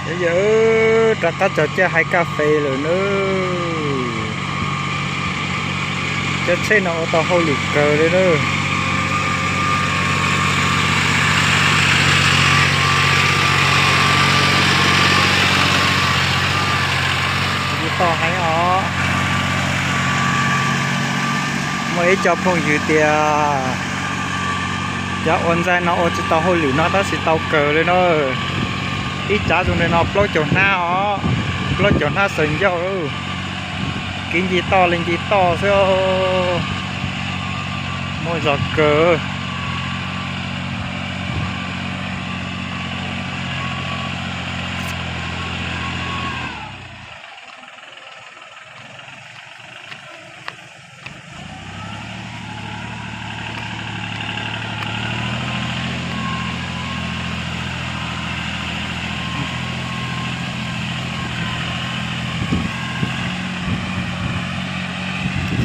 Yog rov qab tso caij hais kas fes lawm na. Cov tsheb no ua tau hauj lwm kawg li na. Ntsis toj heev os. Muaj ib co phooj ywg tias cov ua ntxaij no ua tsis tau hauj lwm no tab sis tau kawg li na. Ib tsav zoo li no plaub caug hnab os, plaub caug hnab xaws ncauj. Kev ncig toj li ncig toj xwb, muaj zog kawg.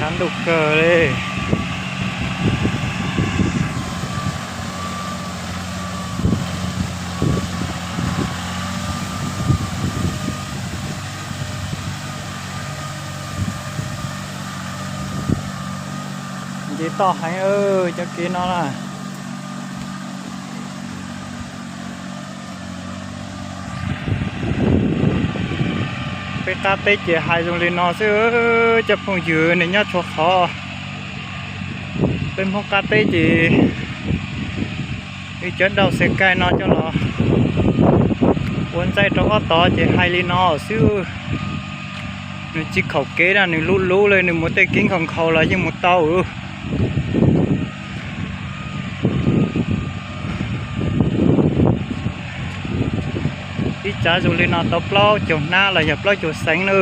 Tshav ntuj kawg li. Ncig toj heev cov kev no na. Peb qab teb ces hais zoo li no xwb, cov phooj ywg nej nyob txhua qhov. Peb Hmoob qab teb ces cov dauj xe kaij no coj los ua ntxaij rau ob tog ces hais li no xwb. Nws tsis khaum kev na, nws luv luv li, nws mus tej kev nkhaus nkhaus los yeej mus tau. Ib tsav zoo li no tau plaub caug hnab los yog plaub caug xeev na.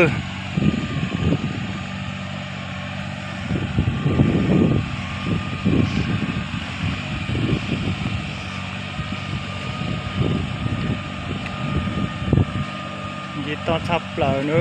Ncig toj tshaj plaws na.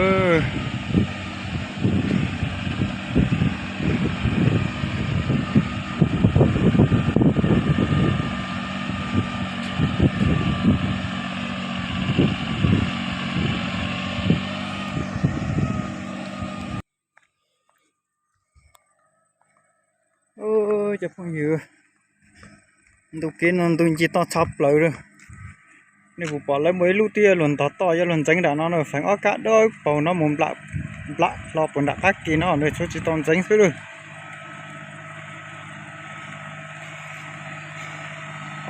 Cov phooj ywg, ntu kev no ntu ncig toj tshaj plaws li. Nej puas pom lawv muaj ib lub twb yuav luag ntog toj yuav luag ntxeev nram no na, feem ob kab dawb paug no mus nplam hlo puag nram qab ke no, nws tshuav tsis tau ntxeev xwb lawm.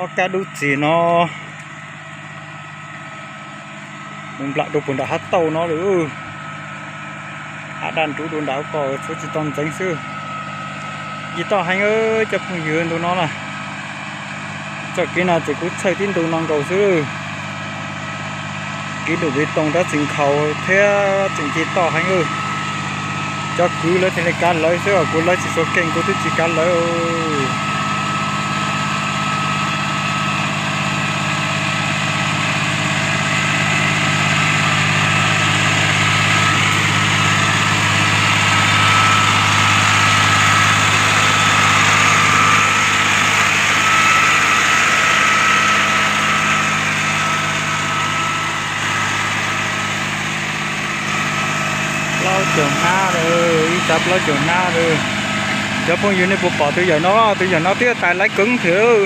Ob kab dub txig no mus nplam rau puag nram hav tauj no lawm. Hav daj nruv rau nram ko tshuav tsis tau ntxeev xwb. Ncig toj heev cov phooj ywg ntu no na. Txoj kev no ces kuv txhawj tib ntu no nkaus xwb. Kev dum viv toos rov tseem nkhaus thiab tseem ncig toj heev. Cov kwv lawv thiaj li kav lawv xwb, kuv lawv tsis tshua keej kuv twb tsis kav lawv. Plaub caug hnab lawm, ib tsav plaub caug hnab lawm. Cov phooj ywg nej puas pom tus yawm no, tus yawm no twb yuav tas laiv keev thiab.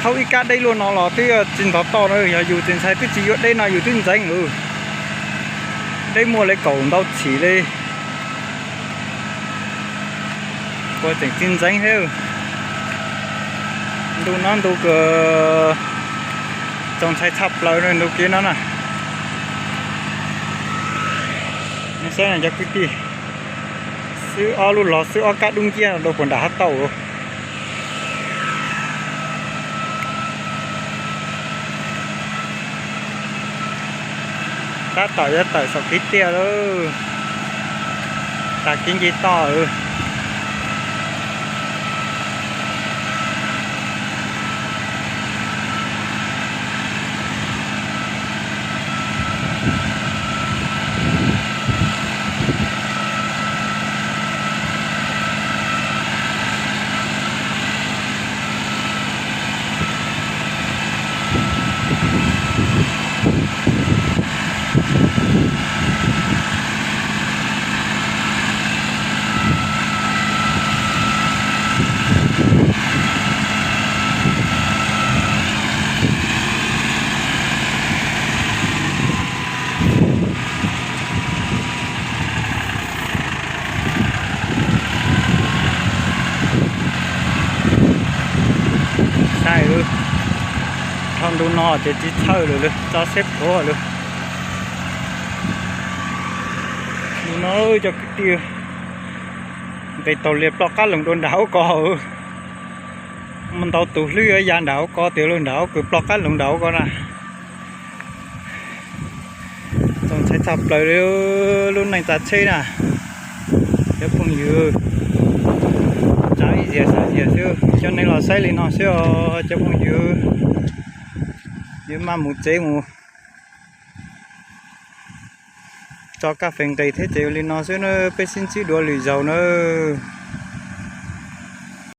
Thaub ib kab deb luaj no los twb yuav tsis ntog toj na, yog yus tsis ntshai twb tsis yuav deb no yus twb ntxeev lawm. Deb muaj li kaum ntau txhim li. Kuv tseem tsis ntxeev thiab. Ntu no ntu kws txaus ntshai tshaj plaws ntu kev no na. Nej saib cov kwv tij, xwb ob lub log xwb ob kab dub nciab rau puag nram hav tauj. Tab tom yuav tawm saum kev tiaj lawm, tag kev ncig toj lawm. Dhau ntu no ces tsis txhawj lawm, tso seb puav lawm. Ntu no cov kwv tij, nqis taug lias ploj qab loog dua nram hauv ko. Muaj ntau tus hlwb ya nram hauv ko tiag, nram hauv kws ploj qab loog nram hauv ko na. Txaus ntshai tshaj plaws li lub neej tsav tsheb na. Cov phooj ywg, tsav ib ziag xav ziag xwb, cov neeg los saib li no xwb os cov phooj ywg. Yuav maj mus tsev mus tso kaj fes nqis thiab ces li no xwb na, peb sib ntsib dua lwm zaus nawb.